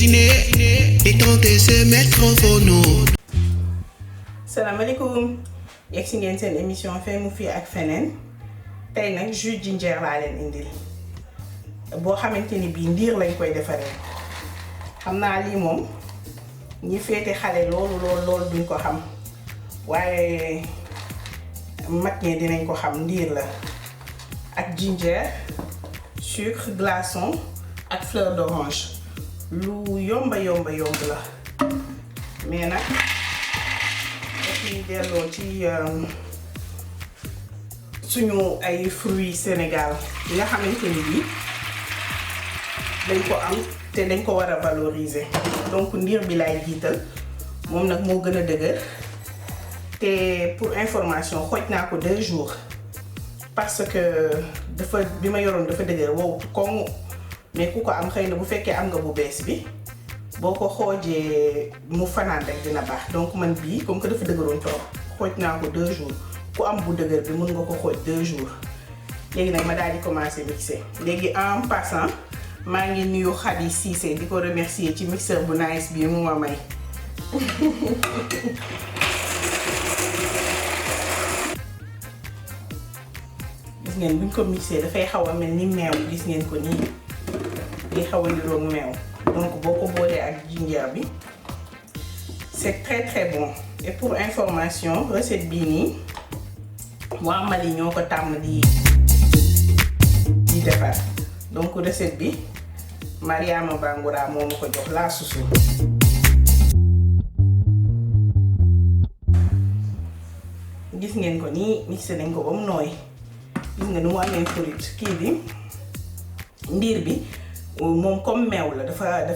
dîner, et tenter se mettre en phono. salaamaaleykum yegg si ngeen seen émission Fay mu fii ak feneen tey nag jus ginger laa leen indil boo xamante ni bii ndiir lañ koy defaree xam naa lii moom ñi féete xale loolu duñ ko xam waaye mag ñi dinañ ko xam ndiir la ak ginger sucre glaçon ak fleur d'orange lu yomba la mais nag dañuy delloo ci suñu ay fruits Sénégal yi nga xamante ni bii dañ ko am te dañ ko war a valoriser donc ndiir bi laay jiital moom nag moo gën a dëgër te pour information xooj naa ko 2 jours parce que dafa bi ma yoroon dafa dëgër wow koŋŋ mais ku ko am xëy na bu fekkee am nga bu bees bi boo ko xoojee mu fanaan rek dina baax donc man bii comme que dafa dëgëroon trop xooj naa ko 2 jours ku am bu dëgër bi mën nga ko xooj 2 jours léegi nag ma daal di commencer mixer léegi en passant maa ngi nuyu Khady Cissé di ko remercier ci mixeur bu nice bi mu ma may gis ngeen buñ ko mixer dafay xaw a mel ni meew gis ngeen ko nii di xaw a niroog meew donc boo ko boolee ak ginger bi c'est très bon et pour information recette bii nii waa Mali ñoo ko tàmm di defar donc recette bi Mariama Bangoura moo ma ko jox laa susu gis ngeen ko nii mixé nañ ko ba mu nooy gis nga nu mu amee fruit kii bi ndiir bi moom comme meew la dafa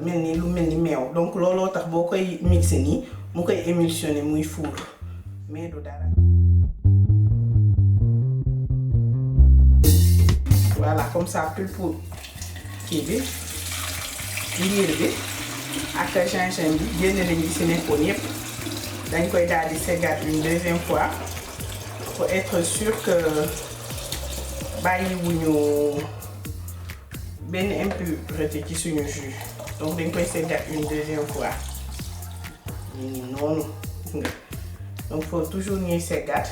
mel ni lu mel ni meew donc looloo tax boo koy mixé nii mu koy émulsionné muy fuur mais du dara. voilà comme ça pulpe kii bi ndiir bi ak gingembre bi génne nañu ci nekkoon yépp dañ koy daal di seggaat une deuxième fois pour être sûr que bàyyiwuñu benn impureté ci suñu jus donc dañ koy seggaat une deuxième fois nii noonu gis nga donc faut toujours ñuy seggaat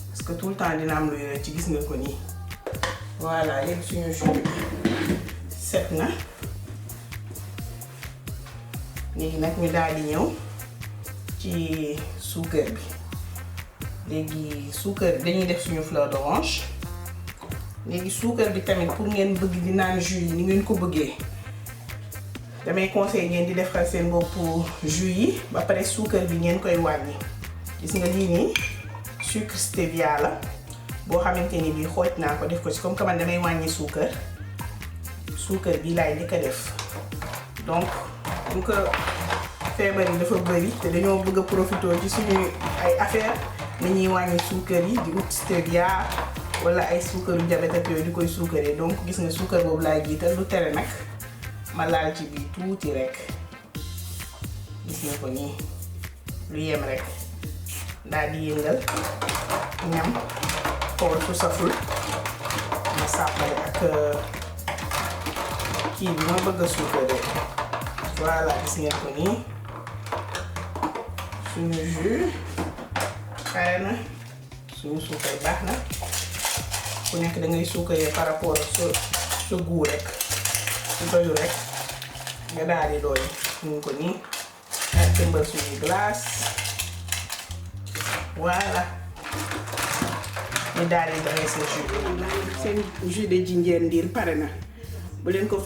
parce que tout le temps dina am lu yore ci gis nga ko nii voilà léegi suñu jus set na léegi nag ñu daal di ñëw ci suukar bi léegi suukar dañuy def suñu fleur d'orange léegi suukar bi tamit pour ngeen bëgg di naan jus yi ni ngeen ko bëggee damay conseiller ngeen di defal seen bopp jus yi ba pare suukar bi ngeen koy wàññi gis nga lii nii sucre stevia la boo xamante ni bii xooj naa ko def ko ci comme que man damay wàññi suukar bi laay njëkk a def donc bu ko feebar yi dafa bëri te dañoo bëgg a profité ci suñu ay affaire ni ñuy wàññi suukar yi di ut stevia wala ay suukaru diabète ak yooyu di koy suukaree donc gis nga suukar boobu laay jiital lu tere nag ma laal ci bii tuuti rek gis nga ko nii lu yem rek daal di yëngal ñam xool su saful ma sàppale ak kii bi ma bëgg a suukaree voilà gis ngeen ko nii suñu jus xare na suñu suukar baax na ku nekk da ngay suukaree par rapport ak sa goût rek su doyu rek nga daal di doy ñu ko nii ak tëmbal suñuy glace voilà ñu daal di dressé jus seen jus de ginger ndiir pare na bu leen ko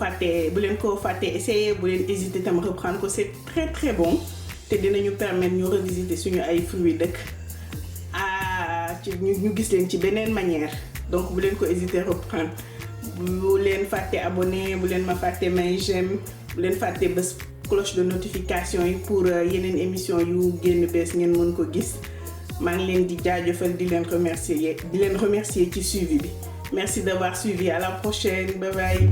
fàttee essayer bu leen hésiter tam reprendre ko c'est très bon te dinañu permettre ñu revisiter suñu ay fruits dëkk ci ñu gis leen ci beneen manière donc bu leen ko hésiter reprendre bu leen fàtte abonné bu leen ma fàtte may j'aime bu leen fàtte bés cloche de notification yi pour yeneen émission yu génn bees ngeen mën ko gis maa ngi leen di jaajëfal di leen remercier ci suivi bi merci d'avoir suivi à la prochaine bye bye.